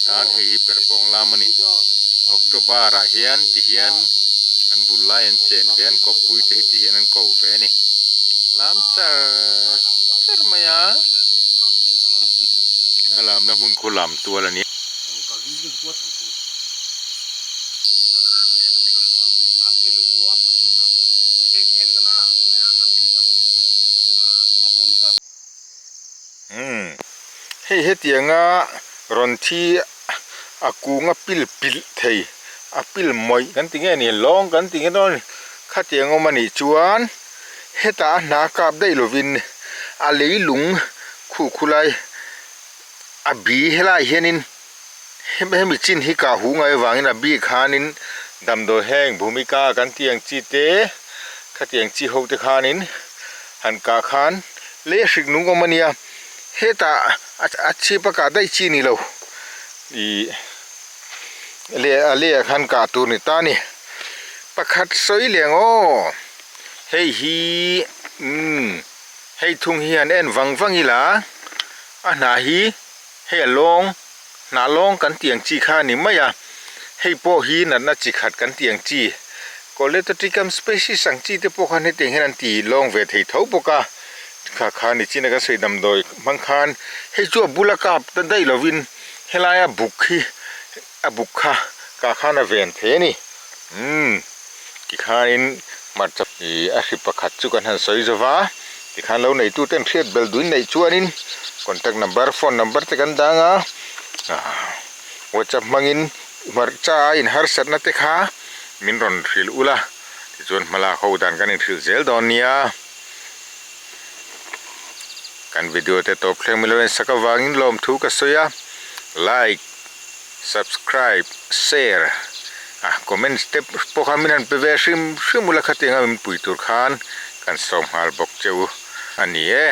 Tan hei hi perhpawng lam a ni. October ah hian ti hian an vul lai an chen ve a, an kawppui te hi ti hian an ko ve a ni. Lam char char mai a, a lamna hmun khu lam tual a ni. Umm hei hetianga rawn thi a kung a pil pilh thei a pil mawih kan ti nge ni lawng kan ti nge dawn khatiang awm anih chuan hetah a hna kap daih lovin a leilung khu khulai a bi helaiah hianin hemi chin hi kah huh ngai avangin a bik khanin damdawi heng bhumika kan tih ang chi te khatiang chi ho te khanin han kah khan lei a hrik nung awm a nia hetah a chhip a kah daih chi ni lo ih leh a leiah khan kah tur ni ta a ni pakhat sawi leh ang aw hei hi umm hei thung hi han en vang vang ila a hnah hi. Hei a lawng, hnah lawng kan tih ang chi kha a ni mai a, hei pawh hi natna chi khat kan tih ang chi, Colletotrichum species ang chi te pawh khan hetiang hian an ti lawng ve thei tho bawk a, kha kha ni chin a kan sawi damdawi hmang khan hei chu a bula kap ta daih lovin helaia buk hi a buk kha kah khan a ven thei a ni, umm tikhanin hmarcha ih a hri pakhat chu kan han sawi zo va tikhan lo neitu ten hriat bel duin neih chuanin contact number phone number te kan dang a ah whatsapp hmangin hmarcha a inharsatna te kha min rawn hrilh ula tichuan hmalak ho dan kan inhrilh zel dawn nia kan video te tawp thleng milo en sak avangin lawmthu ka sawi a like. Subscribe, share a comment te pawh khan min han pe ve hrim hrim ula khatianga min pui tur khan kan sawm nghal bawk che u a ni e.